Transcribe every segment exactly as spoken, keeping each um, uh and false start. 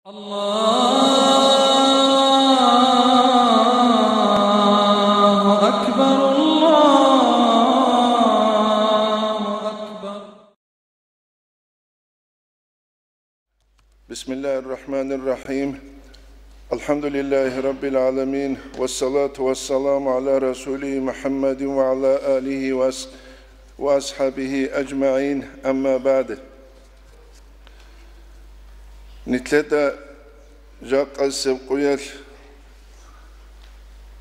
الله أكبر، الله أكبر. بسم الله الرحمن الرحيم. الحمد لله رب العالمين، والصلاة والسلام على رسوله محمد وعلى آله وأص-، وأصحابه أجمعين، أما بعد. Нилъеда жакъасеб къуялъ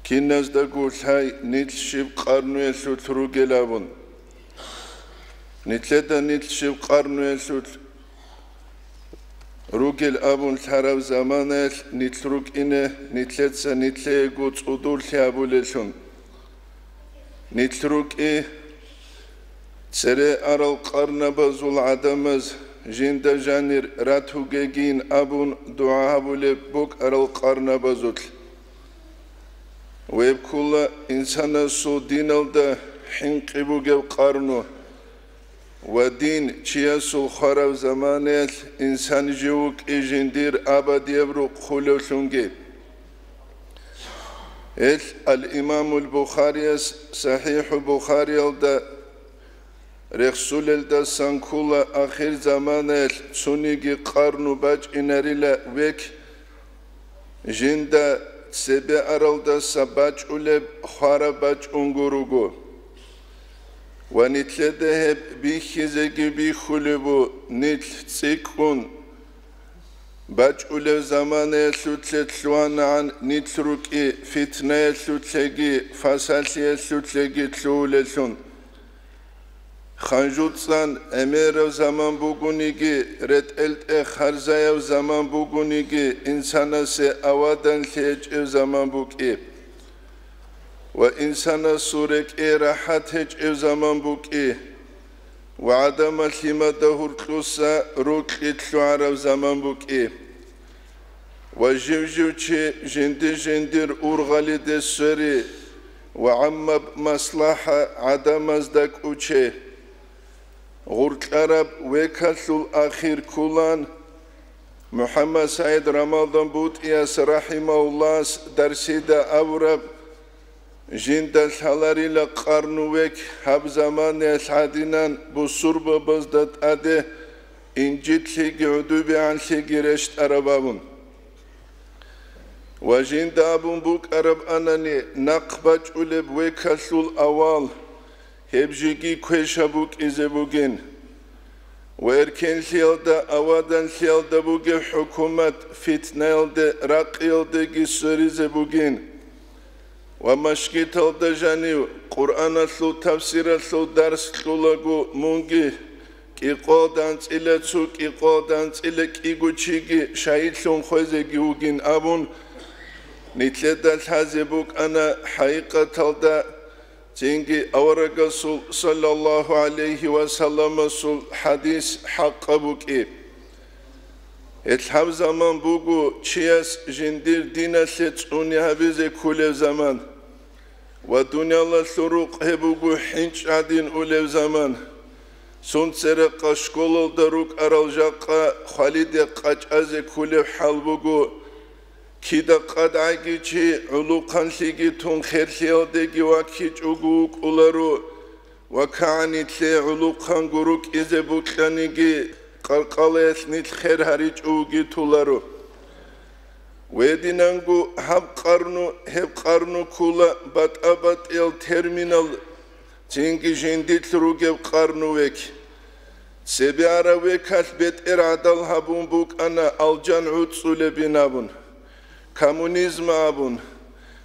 киназдаго лъай нилъ щиб къарнуялъулъ ругел абун. Нилъеда нилъ щиб къарнуялъулъ ругел абун лъараб заманаялъ нилъ рукӀине, нилъеца нилъеего цӀудурлъи гьабулеллъун. Нилъ рукӀи цере арал къарнабазул гӀадамаз жинда жанир ратугегин абун дугӀа гьабулеб букӀарал къарнабазулъ. Веб ккула инсанасул диналда хӀинкъи бугеб къарну. Ва дин чиясул хвараб заманаялъ инсан жив вукӀи жиндир абадияб рукъ хъулевлъунги. Гьелъ ал-Имамул Бухарияс СахӀихӀул Бухариялда рехсулелдасан ккула ахир заманаялъ цониги къарну бачӀинарила век, жинда цебе аралдаса бачӀулеб хвараб бачӀунго руго. Ва нилъеда гьеб бихьизеги бихьулеб бу, нилъ цӀикӀкӀун бачӀулеб заманаялъулъе лъугьанагӀан нилъ рукӀи фитнаялъулъеги фасалъиялъулъеги лъугьулеллъун. ХанжуцӀан гӀемераб заман бугониги, ретӀел-тӀе харзаяб заман бугониги, инсанасе аваданлъи гьечӀеб заман букӀи. Ва инсанасул рекӀее рахӀат гьечӀеб заман букӀи. Ва гӀадамал лъимада гьуркьуса рокьи лъугӀараб заман букӀи. Ва жив-жив чи жинди-жиндир ургъалиде свери ва гӀаммаб маслахӀа гӀадамазда кӀуче. Гъуркьараб векалъул ахир ккулан, МухӀаммад СагӀид Рамадан БутӀияс рахӀимагьуллагьас дарсида абураб, жинда лъаларила къарну век гьаб заманаялъ гӀадинан бусурбабазда тӀаде инжитлъиги гӀудубегӀанлъиги рещтӀараб абун. Ва жинда абун букӀараб анани, нахъ бачӀулеб векалъул авал гьеб жеги квеша букӀизе бугин. Ва эркенлъиялда, аваданлъиялда бугеб хӀукумат фитнаялде, ракъиялдеги сверизе бугин. Ва машгиталда жанив Къуръаналъул тафсиралъул дарс кьулаго мунги кӀикъоялда анцӀила цо, кӀикъоялда анцӀила кӀиго чиги шагьидлъун хвезеги вугин абун, нилъеда лъазе букӀана хӀакъикъаталда, цинги аварагасул саллаллагьу гӀалайгьи ва салламасул хӀадис хӀакъаб букӀи. Гьелъ гьаб заман буго чияс жиндир диналъе цӀуни гьабизе кколеб заман. Ва дуниялалъул рукъ гьеб буго хӀинчӀ гӀадин улеб заман. Цунцерекъа школалда рукӀарал жакъа хвалиде къачӀазе кколеб хӀал буго. Кида къадгӀайги чи гӀулухъанлъиги тун херлъиялдеги ваккичӀого вукӀуларо, ва кагӀанилъе гӀулухъанго рукӀизе букьаниги къаркъалаялъ нилъ хер гьаричӀоги толаро. Гьединанго гьаб къарну, гьеб къарну ккула батӀа-батӀиял терминал, цинги жиндилъ ругеб къарну век. Цебе арав векалъ бетӀер гӀадал гьабун букӀана алжан гӀуцӀулебин абун, коммунизм абун,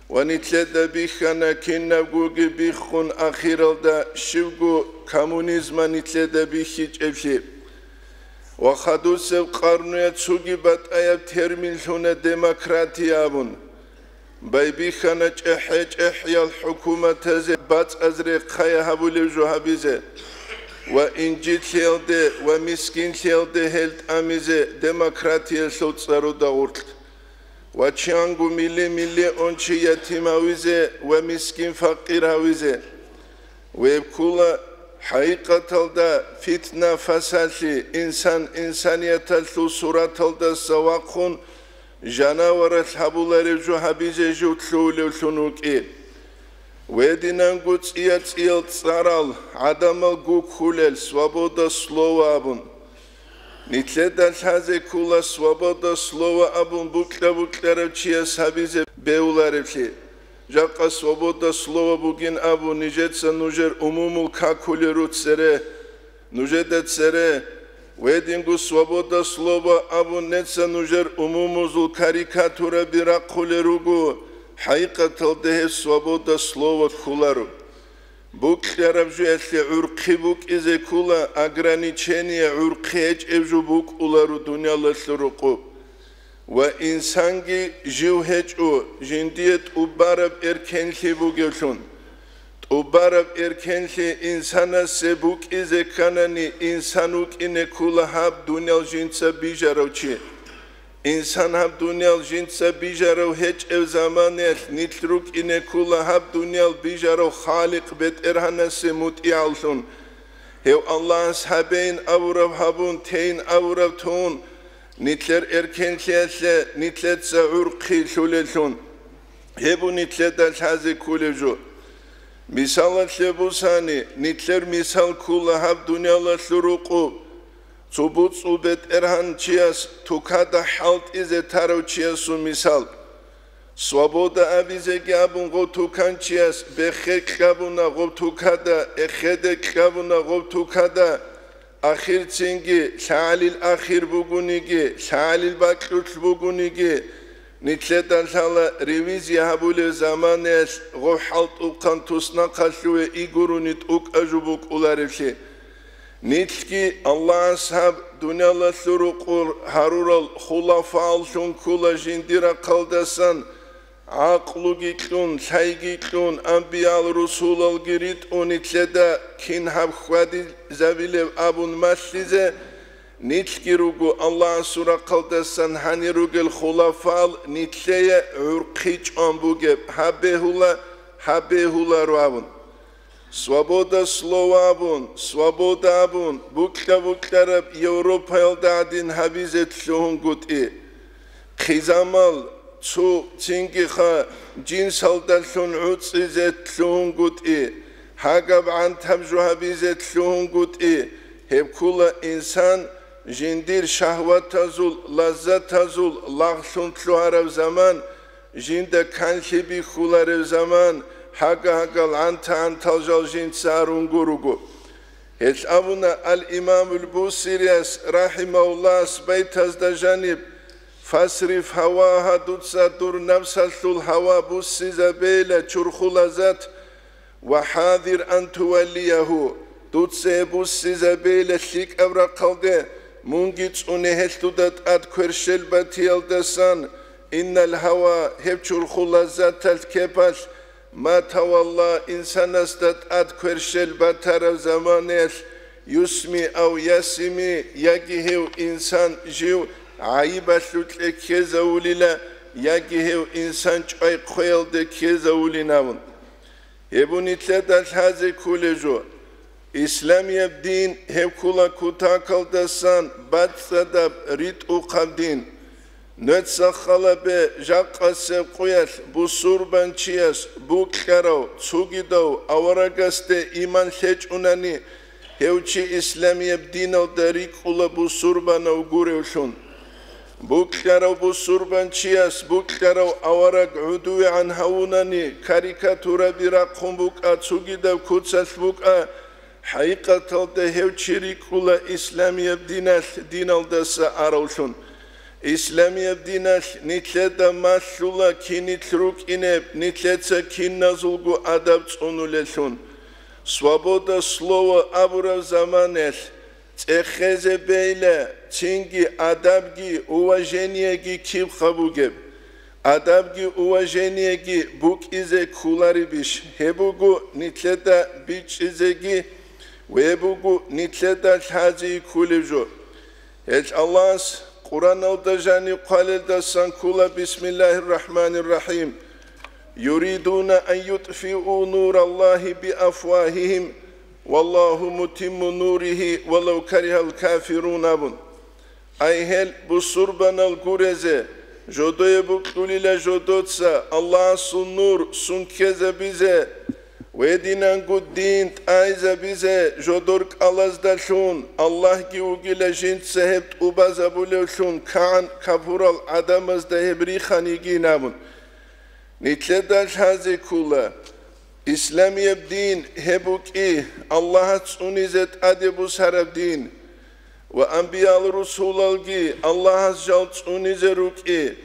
ва нилъеда бихьана кинабгоги биххун ахиралда щибго коммунизма нилъеда бихьичӀеблъи. Ва хадусеб къарнуя цоги батӀаяб термин лъуна демократия абун. Байбихьана чӀехӀе-чӀехӀиял хӀукуматазе бацӀаз рехъая гьабулеб жо гьабизе ва инжитлъиялде ва мискинлъиялде гьел тӀамизе демократиялъул цӀаруда гъоркь. Ва чанго милли-миллион чи ятим гьавизе ва мискин-факъир гьавизе. Веб ккула ХӀакъикъаталда фитна-фасалъи инсан инсанияталъул сураталдаса вахъун жанаваралъ гьабуларев жо гьабизе жив лъугьулевлъун вукӀи. Гьединанго цӀия-цӀиял цӀарал гӀадамал гуккулел свобода слова абун. Нилъеда лъазе ккола свобода слова абун букьа-букьарав чияс гьабизе бегьуларевлъи. Жакъа свобода слова бугин абун нижеца нужер умумул какулел руцере, нужеда цере, гьединго свобода слова абун неца нужер умумузул карикатураби рахъулел руго, хӀакъикъаталда гьеб свобода слова кколаро. Букьараб жоялъе гӀурхъи букӀизе ккола, ограничение гӀурхъи гьечӀеб жо букӀуларо дуниялалъул рукъуб. Ва инсанги жив гьечӀо жиндие тӀубараб эркенлъи бугевлъун. ТӀубараб эркенлъи инсанасе букӀизе кканани, инсан вукӀине ккола гьаб дуниял жинца бижарав чи. Инсан гьаб дуниял жинца бижарав гьечӀев заманаялъ нилъ рукӀине ккола гьаб дуниял бижарав Халикъ БетӀергьанасе мутӀигӀавлъун. Гьев Аллагьас гьабейин абураб гьабун, тейин абураб тун, нилъер эркенлъиялъе нилъеца гӀурхъи лъулеллъун. Гьеб нилъеда лъазе кколеб жо. Мисалалъе бусани, нилъер мисал ккола гьаб дуниялалъул рукъуб. Цо буцӀул бетӀергьан чияс тукада хӀалтӀизе тарав чиясул мисал. Свобода абизеги абун гъов туканчияс бехе кьабуна гъов тукада, эхеде кьабуна гъов тукада, ахирцинги лъагӀалил ахир бугониги, лъагӀалил бакьулъ бугониги, нилъеда лъала ревизия гьабулев заманаялъ гъов хӀалтӀухъан туснахъалъуве игуруни тӀукӀа жо букӀуларевлъи. Нилъги Аллагьас гьаб дуниялалъул рукъур гьарурал хулафааллъун ккола жиндир рахъалдасан, гӀакълуги кьун, лъайги кьун, анбиял-русулалги ритӀун нилъеда кин гьаб хьвадизабилеб абун малъизе, нилъги руго Аллагьасул рахъалдасан гьанир ругел хулафаал нилъее гӀурхъи чӀван бугеб, гьаб бегьула, гьаб бегьуларо абун. Свобода слова абун, свобода абун, букьа-букьараб Европаялда гӀадин гьабизе лъугьунгутӀи. Хъизамал цо цингиха жинсалдалъун гӀуцӀизе лъугьунгутӀи, гьагаб гӀантаб жо гьабизе лъугьунгутӀи, гьеб ккола инсан жиндир шагьватазул, лаззатазул лагълъун лъугьараб заман, жинда канлъи бихьуларев заман, гьага-гьагал гӀанта-гӀантал жал жинца арун гуруго. Гьелъ абуна ал-Имамул Бусирияс, рахӀимагьуллагьас, байтазда жаниб: «Фасриф гьавагьа, дуца дур напсалъул гьава буссизабейила чурхула зат, ва хӀадир ан туваллиягьу, дуца гьеб буссизабейила лъикӀаб рахъалде, мунги цӀуне гьелъ дуда тӀад кверщел батиялдасан, иннал гьава, гьеб чурхула заталъ кепалъ, ма тавалла, инсанасда тӀад кверщел батараб заманаялъ, юсми ав ясими, яги гьев инсан жив гӀайибалъукье ккезавулила, яги гьев инсан чӀвайхъвеялде ккезавулин», – абун. Гьеб нилъеда лъазе кколеб жо. Исламияб дин гьеб ккола кутакалдасан бацӀцӀадаб, ритӀухъаб дин. Нуца халабе жакъасеб къуялъ бусурбанчияс букьарав цогидав аварагасде иман лъечӀунани, гьев чи исламияб диналда рикӀкӀула бусурбанав гуревлъун. Букьарав бусурбанчияс букьарав авараг гӀодовегӀан гьавунани, карикатураби рахъун букӀа, цогидаб куцалъ букӀа, хӀакъикъаталда гьев чи рикӀкӀула исламияб диналъ, диналдаса аравлъун. Исламияб диналъ нилъеда малъула кинилъ рукӀинеб, нилъеца киназулго адаб цӀунулеллъун. Свобода слова абураб заманаялъ цӀехезе бейла, цинги адабги уважениеги кибха бугеб, адабги уважениеги букӀизе кколаребищ? Гьеб буго нилъеда бичӀчӀизеги ва гьеб буго нилъеда лъазе кколеб жо. Гьелъ Аллагьас Къуръаналда жаниб хъвалелдасан ккола: «Бисмиллагьир рахӀманир рахӀим. Юридуна ан ютӀфиу нураллагьи биафвагьигьим «Валлагьу мутимму нуригьи валав каригьал кафирун», – абун. Ай гьел бусурбанал гурезе, жодое букьулила жодоца Аллагьасул нур сунккезабизе, гьединанго дин тӀайзабизе жодор кӀалаздалъун, Аллагьги вугила жинца гьеб тӀубазабулевлъун, кагӀан капурал гӀадамазда гьеб рихани йигин абун. Нилъеда лъазе ккола, исламияб дин гьеб букӀи Аллагьас цӀунизе тӀаде бусараб дин ва анбиял-русулалги Аллагьас жал цӀунизе рукӀи,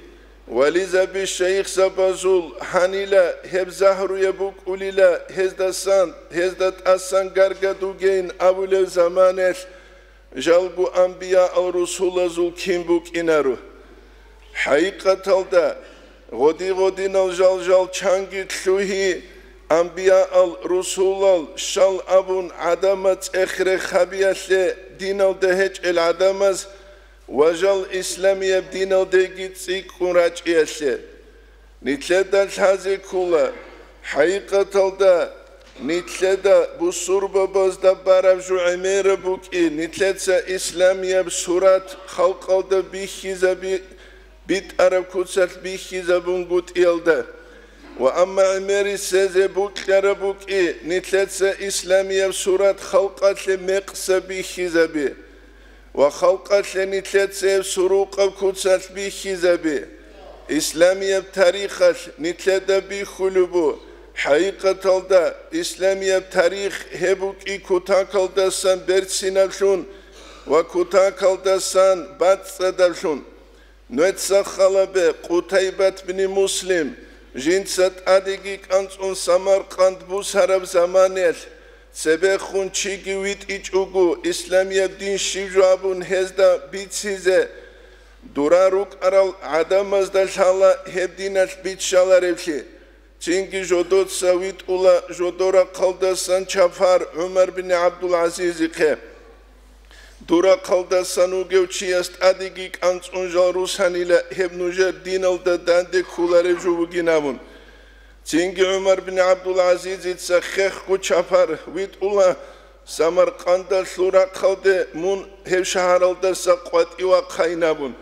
вализаби шайихзабазул гьанила гьеб загьруяб букӀулила гьездасан, гьезда тӀасан гаргадугейин абулев заманалъ, жалго анбияал-русулазул кин букӀинаро. ХӀакъикъаталда, гъоди-гъодинал жал-жал чанги лъугьи, анбияал-русулал щал абун гӀадамаз цӀех рехабиялъе диналда гьечӀел гӀадамаз ва жал исламияб диналдеги цӀикӀкӀун рачӀиялъе. Нилъеда лъазе ккола, хӀакъикъаталда, нилъеда бусурбабазда бараб жо гӀемераб букӀи, нилъеца исламияб сурат халкъалда бихьизаби-, битӀараб куцалъ бихьизабунгутӀиялда. Ва амма гӀемерисезе букьараб букӀи, нилъеца исламияб сурат халкъалъе мекъса бихьизаби. Ва халкъалъе нилъеца гьеб сурукъаб куцалъ бихьизаби. Исламияб тарихалъ нилъеда бихьулеб бу, хӀакъикъаталда, исламияб тарих гьеб букӀи кутакалдасан берцинаблъун ва кутакалдасан бацӀцӀадаблъун. Нуеца халабе Къутайбат бин Муслим жинца тӀадеги кӀанцӀун Самаркъанд бусараб заманаялъ, цебехун чиги витӀичӀого, исламияб дин щиб жо абун гьезда бицизе, дура рукӀарал гӀадамазда лъала гьеб диналъ биччалареблъи. Цинги жодоца витӀула жодор рахъалдасан чапар ГӀумар бин ГӀабдул-ГӀазизихъе. Дур рахъалдасан вугев чияс тӀадеги кӀанцӀун жал русанила гьеб нужер диналда данде кколареб жо бугин абун. Цинги ГӀумар бин ГӀабдул-ГӀазизица хехго чапар витӀула, Самаркъандалъул рахъалде мун гьеб шагьаралдаса къватӀивахъайин абун.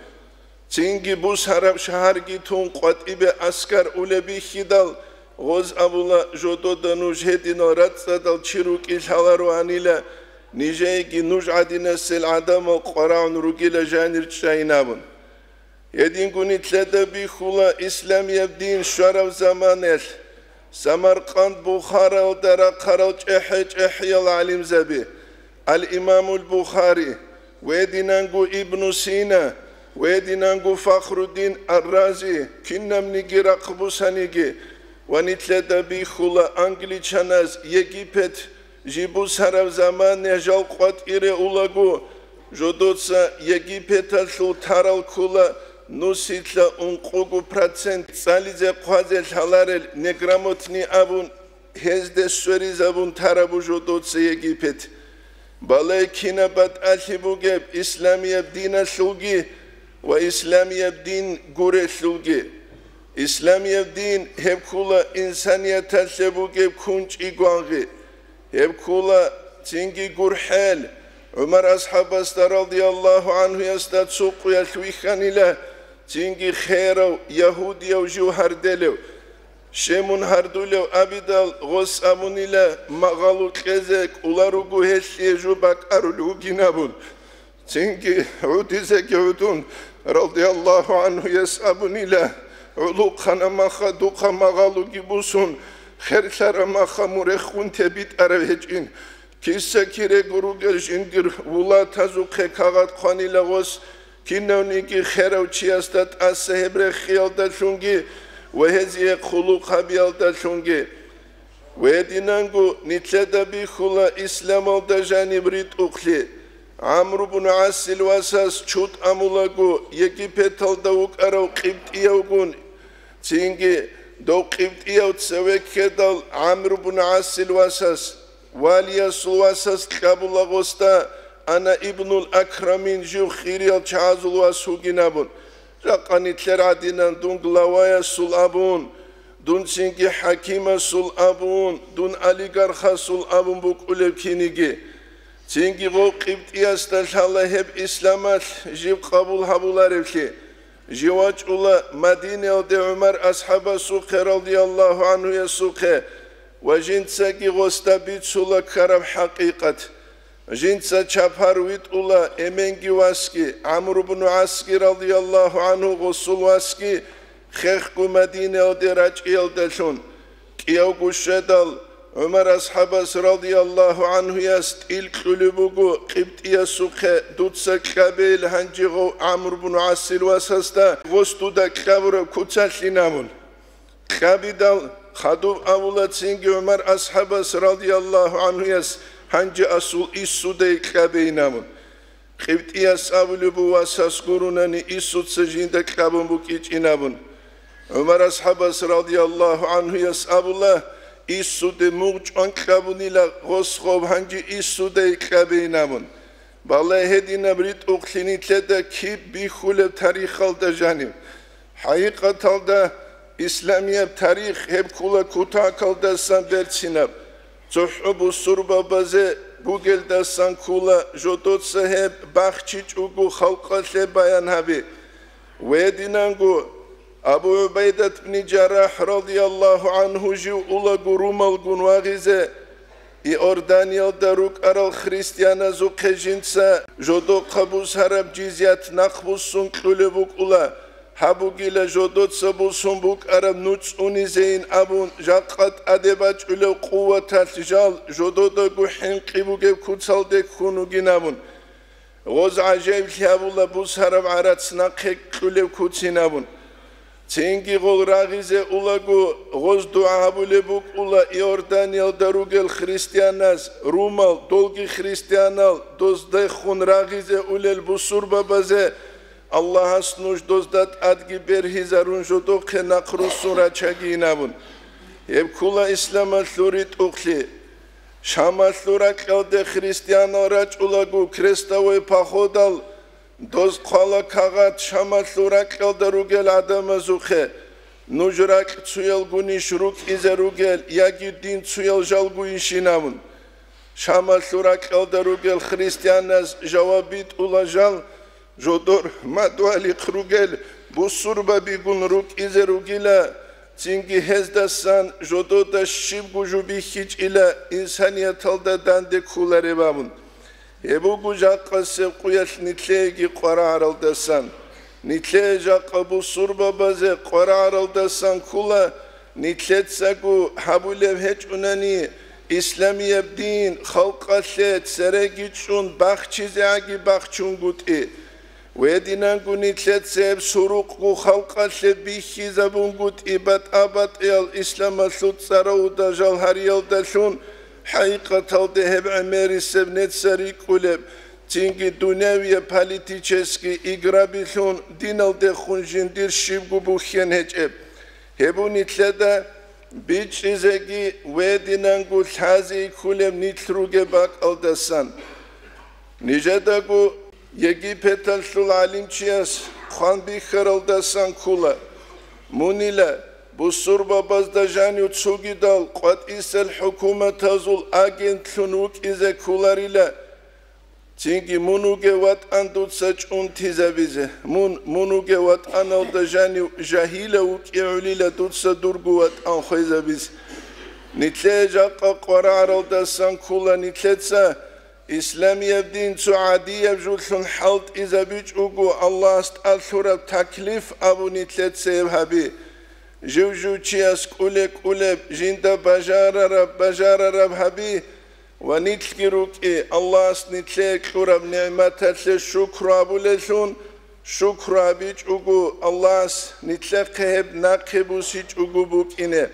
Цинги бусараб шагьарги тун къватӀибе аскар улеб бихьидал, гъоз абула, жодода нуж гьединал рацӀцӀадал чи рукӀин лъалароанила, нижееги нуж гӀадинасел гӀадамал къварагӀун ругила жанир чӀайин абун. Гьединго нилъеда бихьула исламияб дин щвараб заманалъ, Самаркъанд Бухаралда рахъарал чӀехӀе-чӀехӀиял гӀалимзаби, ал-Имамул Бухари, гьединанго Ибну Сина, гьединанго Фахруддин ар-Рази, кинабниги рахъ бусаниги, ва нилъеда бихьула англичаназ Египет жиб бусараб замана жал къватӀире улаго, жодоца Египеталъул тарал ккола нусилъа ункъого процент цӀализе-хъвазе лъаларел неграмотни абун, гьезде сверизабун тарабу жодоца Египет. Балай кинаб батӀалъи бугеб исламияб диналъулги ва исламияб дин гурелъулги. Исламияб дин гьеб ккула инсанияталъе бугеб кунчӀи гвангъи. Гьеб ккула цинги гурхӀел, ГӀумар асхӀабасда радияллагьу гӀанхуясда цо къуялъ вихьанила, цинги херав ягьудияв жив гьарделев. Щемун гьардулев абидал, гъос абунила, магъалу кьезе кӀула руго гьелъие жо бакӀарулев вугин абун. Цинги гӀудизеги гӀудун, радияллагьу гӀанхуяс абунила, гӀулухъана маха духъа магъалуги бусун, херлъара маха муреххун тебитӀарав гьечӀин. Киса-кирего ругел жиндир вулатазухъе кагъат хъванила гъос, кинавниги херав чиясда тӀаса гьеб рехиялдалъунги ва гьезие хъулухъ гьабиялдалъунги. Гьединанго нилъеда бихьула исламалда жаниб ритӀухълъи. ГӀамру бун ГӀасил васас чутӀ амулаго Египеталда вукӀарав къибтӀиявгун, цинги дов къибтӀияв цеве ккедал ГӀамру бун ГӀасил васас, валиясул васас кьабула гъосда, ана ибнул Акрамин жив хириял чагӀазул вас вугин абун. Жакъа нилъер гӀадинан дун главаясул абун, Дун цинги хӀакимасул абун, дун олигархасул абун букӀулеб киниги. Цинги гъов къибтӀиясда лъала гьеб исламалъ жив къабул гьабуларевлъи. Жив вачӀула Мадинаялде ГӀумар асхӀабасухъе, радияллагьу гӀанхуясухъе, ва жинцаги гъосда бицула ккараб хӀакъикъат. Жинца чапар витӀула эменги васги, ГӀамру бну ГӀасги, радияллагьу гӀанху, гъосул васги, хехго Мадинаялде рачӀиялдалъун. КӀиявго щведал, ГӀумар асхӀабас, радияллагьу гӀанхуяс, тӀил кьулеб буго къибтӀиясухъе: «Дуца кьабейил гьанже гъов ГӀамру бну ГӀасил васасда гъос дуда кьабураб куцалъин», – абун. Кьабидал, хадуб абула цинги ГӀумар асхӀабас, радияллагьу гӀанхуяс, гьанже асул иссудай кьабейин абун. КъибтӀияс абулеб буго васас гурунани иссуца жинда кьабун букӀичӀин абун. ГӀумар асхӀабас, радияллагьу гӀанхуяс, абула: «Иссуде мугъ чӀван кьабунила гъос гъоб, гьанже иссудай кьабейин абун». Балай, гьединаб ритӀухълъи нилъеда киб бихьулеб тарихалда жанив. ХӀакъикъаталда, исламияб тарих гьеб ккула кутакалдасан берцинаб. ЦохӀо бусурбабазе бугелдасан ккула жодоца гьеб бахчичӀого халкъалъе баян гьаби. Гьединанго Абу ГӀубайдат бни Жаррахь, радияллагьу гӀанху, жив улаго Румалгун вагъизе, Иорданиялда рукӀарал христианазухъе жинца жодохъа бусараб жизият нахъбуссун кьулеб букӀула, гьаб бугила жодоца бусун букӀараб нуцӀ унизейин абун, жакъа тӀаде бачӀулев къуваталъ жал жододаго хӀинкъи бугеб куцалде ккун вугин абун. Гъоз гӀажаиблъи гьабула бусараб гӀарац нахъе кьулеб куцин абун. Цинги гъол рагъизе улаго, гъоз дугӀа гьабулеб букӀула Иорданиялда ругел христианаз, Румал, долги христианал, доздехун рагъизе улел бусурбабазе, Аллагьас нуж дозда тӀадги бергьизарун жодохъе нахъ руссун рачагийин абун. Гьеб ккула исламалъул ритӀухълъи. Шамалъул ракьалде христианал рачӀулаго крестовый походал, доз хъвала кагъат Шамалъул ракьалда ругел гӀадамазухъе: «Нуж ракь цуялгунищ рукӀизе ругел, яги дин цуял жалгуйищин?» – абун. Шамалъул ракьалда ругел христианаз жаваб битӀула жал, жодор мадугьалихъ ругел бусурбабигун рукӀизе ругила, цинги гьездасан жодода щибго жо бихьичӀила, инсанияталда данде кколареб абун. Гьеб буго жакъасеб къуялъ нилъееги къварагӀаралдасан. Нилъее жакъа бусурбабазе къварагӀаралдасан ккола, нилъецаго гьабулеб гьечӀунани, исламияб дин халкъалъе цереги чӀун бахчизегӀаги бахчунгутӀи. Гьединанго нилъеца гьеб сурукъго халкъалъе бихьизабунгутӀи батӀа-батӀиял исламалъул цӀаравуда жал гьариялдалъун, хӀакъикъаталде гьеб гӀемерисеб неца рикӀкӀулеб, цинги дунявияб политический играбилъун диналдехун жиндир щибго бухьен гьечӀеб. Гьеб буго нилъеда бичӀчӀизеги гьединанго лъази кколеб нилъ ругеб бакӀалдасан. Нижедаго Египеталъул гӀалимчияс хъван бихьаралдасан ккола: «Мунила бусурбабазда жанив цогидал къватӀисел хӀукуматазул агентлъун вукӀизе кколарила, цинги мун вугев ватӀан дуца чӀунтизабизе, мун, мун вугев ватӀаналда жанив жагьилав вукӀигӀулила дуца дурго ватӀан хвезабизе». Нилъее жакъа къварагӀаралдасан ккола нилъеца исламияб дин цо гӀадияб жолъун хӀалтӀизабичӀого Аллагьас тӀад лъураб таклиф абун нилъеца гьеб гьаби. Жив-жив чияс кӀуле-кӀулеб, жинда бажарараб-бажарараб гьаби ва нилъги рукӀи Аллагьас нилъее кьураб нигӀматалъе шукру гьабулелъун, шукру гьабичӀого Аллагьас нилъехъе гьеб нахъе бусичӀого букӀине.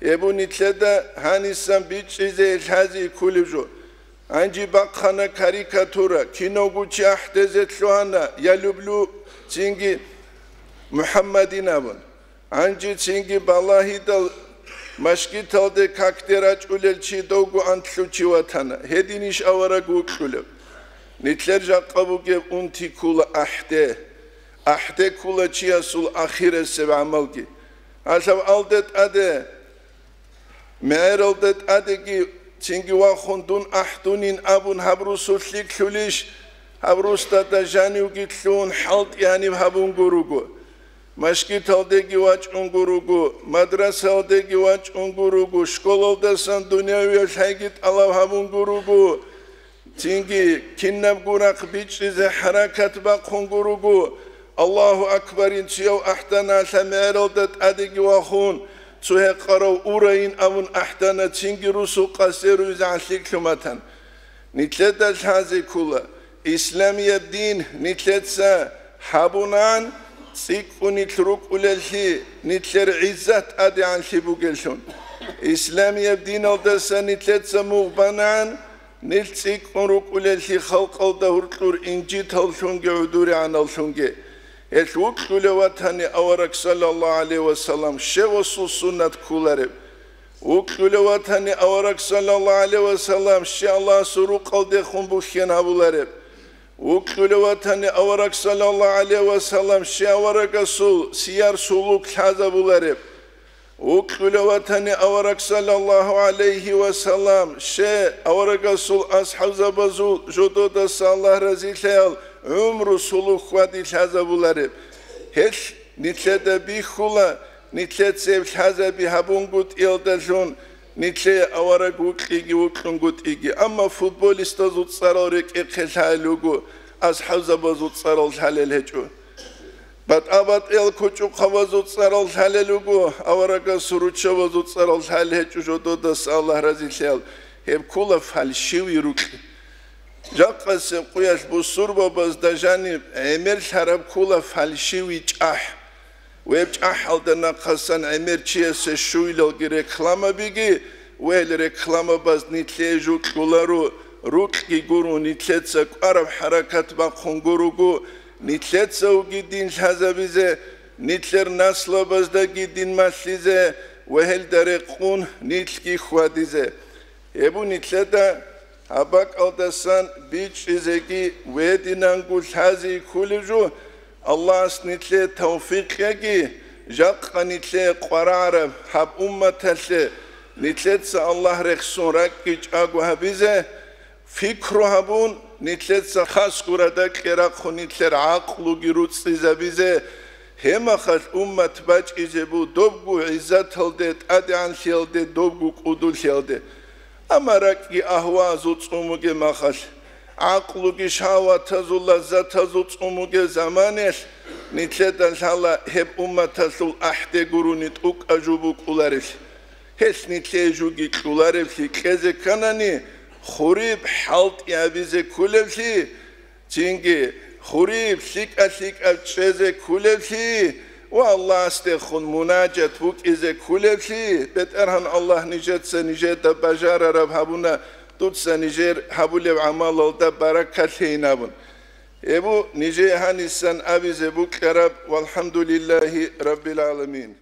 Гьеб буго нилъеда гьанисан бичӀчӀизе лъази кколеб жо. Гьанже бахъана карикатура, кинавго чи ахӀдезе лъугьана: «Я люблю цинги МухӀаммадин», – абун. Гьанже цинги балагьидал машгиталде какде рачӀулел чи довго антлъучи ватана. Гьединищ авараг вукьулев? Нилъер жакъа бугеб унти ккула ахӀде. АхӀде ккула чиясул ахирасеб гӀамалги. Гьалав алде тӀаде, мегӀералде тӀадеги цинги вахун дун ахӀдунин абун гьаб русулъ лъикӀлъулищ, гьаб русдада жанивги лъугьун хӀалтӀи гьаниб гьабунго руго. Машгиталдеги вачӀунго руго, мадрасалдеги вачӀунго руго, школалдасан дунявияб лъайги тӀалаб гьабунго руго. Цинги кинабго рахъ бичӀчӀизе хӀаракат бахъунго руго. Аллагьу акбарин цияв ахӀдана, гьалъа мегӀералда тӀадеги вахун, цо гьекъарав урайин абун ахӀдана, цинги русул къасеруйзе гӀалъиклъун батан. Нилъеда лъазе ккола, исламияб дин нилъеца гьабунан, цӀикӀкӀун нилъ рукӀулеллъи, нилъер гӀиззат тӀадегӀанлъи бугеллъун. Исламияб диналдаса нилъеца мугъ банан, нилъ цӀикӀкӀун рукӀулеллъи халкъалда гьуркьур инжиталлъунги гӀудуригӀаналлъунги. Гьелъ вукьулев ватани авараг, саллаллагьу гӀалайгьи вассалам, щевасул суннат кколареб? Вукьулев ватани авараг, саллаллагьу гӀалайгьи вассалам, щай Аллагьасул рукъалдехун бухьен гьабулареб? Вукьулев ватани авараг, саллаллагьу гӀалайгьи вассалам, щай аварагасул сияр-сулук лъазабулареб? Вукьулев ватани авараг, саллаллагьу гӀалайгьи вассалам, щай аварагасул асхӀабзабазул жододаса Аллагь разилъаял гӀумру-сулук хьвади лъазабулареб? Гьелъ нилъеда бихьула, нилъеца гьеб лъазаби гьабунгутӀиялдалъун, нилъее авараг вукьиги вукьунгутӀиги. Амма футболистазул цӀарал рекӀехъе лъалел руго, асхӀабзабазул цӀарал лъалел гьечӀо. БатӀа-батӀиял кучӀухъабазул цӀарал лъалел руго, аварагасул руччабазул цӀарал лъалел гьечӀо жододаса Аллагь разилъаял. Гьеб ккола фальшивый рукь. Жакъасеб къуялъ бусурбабазда жаниб гӀемерлъараб ккола фальшивый чӀахӀ. Гьеб чӀахӀалда нахъасан гӀемер чиясе щуйлалги рекламабиги, гьел рекламабаз нилъее жо кьоларо, рукьги гуро, нилъеца кӀвараб хӀаракат бахъунго руго, нилъецаги дин лъазабизе, нилъер наслабаздаги дин малъизе ва гьелда рекъун нилъги хьвадизе. Гьеб нилъеда гьаб бакӀалдасан бичӀчӀизеги гьединанго лъазе кколеб жо. Аллагьас нилъее тавфикъ яги, жакъа нилъее къварагӀараб гьаб умматалъе нилъеца Аллагь рехсон ракӀги чӀаго гьабизе, пикру гьабун, нилъеца хасго радакье рахъун нилъер гӀакълуги руцӀцӀизабизе, гьеб мехалъ уммат бачӀизе буго добго гӀиззаталде, тӀадегӀанлъиялде, добго кӀудулъиялде. Амма ракӀги агьвазул цӀумуге махалъ, гӀакълуги шагьватазул лаззатазул цӀумуге заманелъ, нилъеда лъала гьеб умматалъул ахӀде гурони тӀукӀа жо букӀуларелъ. Гьелъ нилъее жуги кьулареблъи кьезе кканани, хуриб хӀалтӀи гьабизе кколеблъи, цинги хуриб лъикӀа-лъикӀаб чӀезе кколеблъи ва Аллагьасдехун мунажат букӀизе кколеблъи, БетӀергьан Аллагь нижеца нижеда бажарараб гьабуна, дуца нижер гьабулеб гӀамалалда баракат лъейин абун. Гьеб нижее гьанисан абизе букӀараб, валхӀамдулиллагьи раббил гӀаламин.